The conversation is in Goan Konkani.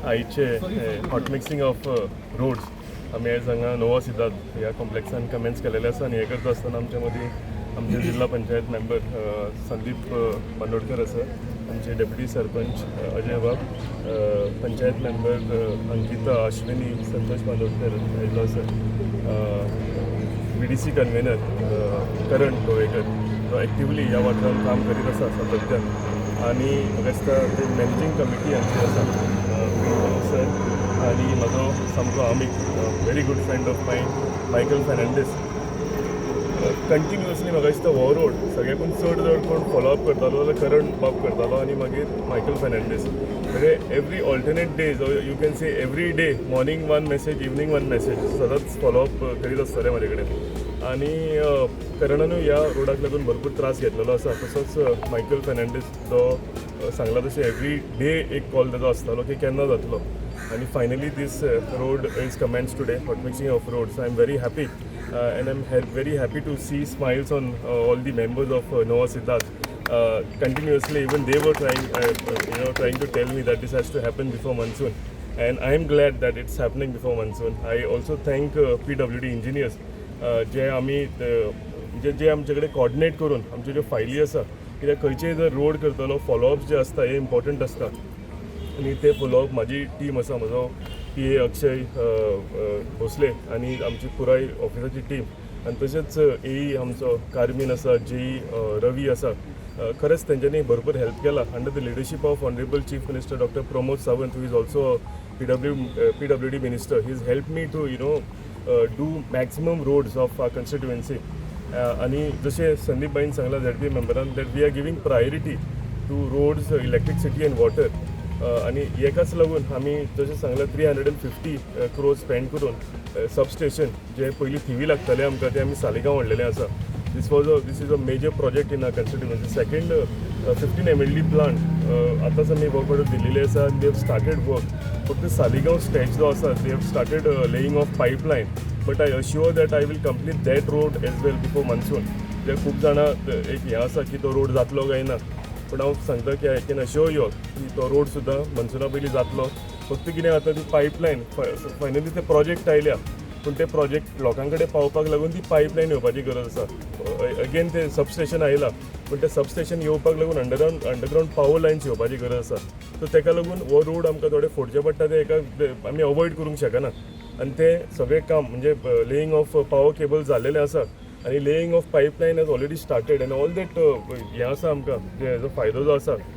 आयचे हॉट मिक्सिंग ऑफ रोड्स आमी आयज हांगा नोवा सिदाद ह्या कॉम्प्लेक्सान कमेन्स केलेले आसा आनी हें करता आसतना आमच्या मदीं आमचे जिल्हा पंचायत मेंबर संदीप बांदोडकर आसा, आमचे डेप्युटी सरपंच अजय बाब, पंचायत मेंबर अंकिता, अश्विनी, संतोष बांदोडकर आयिल्लो आसा, VDC convener करण गोवेकर जो एक्टिवली ह्या वाठारांत काम करीत आसा सातत्यान आनी म्हाका दिसता ते मॅनेजींग कमिटी आमची आसा, सर आनी म्हाजो सामको आमीग, very good friend of mine, Michael Fernandes. Continuously म्हाका दिसता हो रोड सगळ्याकून चड जर कोण फॉलोअप करतालो जाल्यार करण बाब करतालो आनी मागीर मायकल फेर्नांडीस. म्हणजे every alternate days, you can say every day, morning one message, evening one message, सदांच फॉलोअप करीत आसताले म्हाजे कडेन. आनी करणानूय ह्या रोडाक लागून भरपूर त्रास घेतलेलो आसा. तसोच मायकल फेर्नांडीस जो सांगला तशें एवरी डे एक कॉल ताजो आसतालो की केन्ना जातलो आनी finally this road is commence today, hot mixing of roads. I am very happy and I am very happy to see smiles on all the members of Nova Cidade. Continuously, even they were trying you know trying to tell me that this has to happen before monsoon, and I am glad that it's happening before monsoon. I also thank PWD engineers जे आमी म्हणजे जे आमचे कडेन कॉर्डिनेट करून आमच्यो ज्यो फायली आसा, कित्याक खंयचेय जर रोड करतलो, फॉलोअप्स जे आसता हे इम्पॉर्टंट आसता आनी ते फॉलोअप म्हाजी टीम आसा, म्हजो पीए अक्षय भोसले आनी आमची पुराय ऑफिसाची टीम आनी तशेंच एई आमचो कार्मीन आसा, जेई रवी आसा. खरेंच तेंच्यांनी भरपूर हेल्प केला under the leadership of Honourable Chief Minister Doctor Pramod Sawant, who is also PWD minister. He is help me to do maximum roads of our constituency. आनी जशें संदीप भाईन सांगलां, ZP मेंबरान, that we are giving priority to roads, electricity and water. आनी हेकाच लागून आमी जशें सांगलां, 350 crores spend करून सबस्टेशन जे पयलीं थिवी लागतालें आमकां, तें आमी सालिगांव हाडलेलें आसा. This is a major project in our constituency. Second, 15 MLD plant आतांच आमी वर्क ऑर्डर दिलेली आसा आनी they have started work. फक्त सालिगांव स्ट्रेच जो आसा, they have started laying of pipeline, but I assure that I will complete that road as well before monsoon. कित्याक खूब जाणां एक हें आसा की तो रोड जातलो काय ना, पूण हांव सांगता की I can assure you की तो रोड सुद्दां मनसुना पयलीं जातलो. फक्त कितें आतां ती पायपलायन फायनली ते प्रोजेक्ट आयल्या, पूण ते प्रोजेक्ट लोकां कडेन पावपाक लागून ती पायपलायन येवपाची गरज आसा. अगेन ते सबस्टेशन आयलां, पूण ते सबस्टेशन येवपाक लागून अंडरग्रावंड पावर लायन्स येवपाची गरज आसा. सो तेका लागून हो रोड आमकां थोडे फोडचे पडटा, ते एका आमी अवॉयड करूंक शकना. आनी ते सगळें काम म्हणजे लेईंग ऑफ पावर केबल जाल्लेलें आसा आनी laying of pipeline has already started and all that. हें आसा आमकां, हेजो फायदो जो आसा.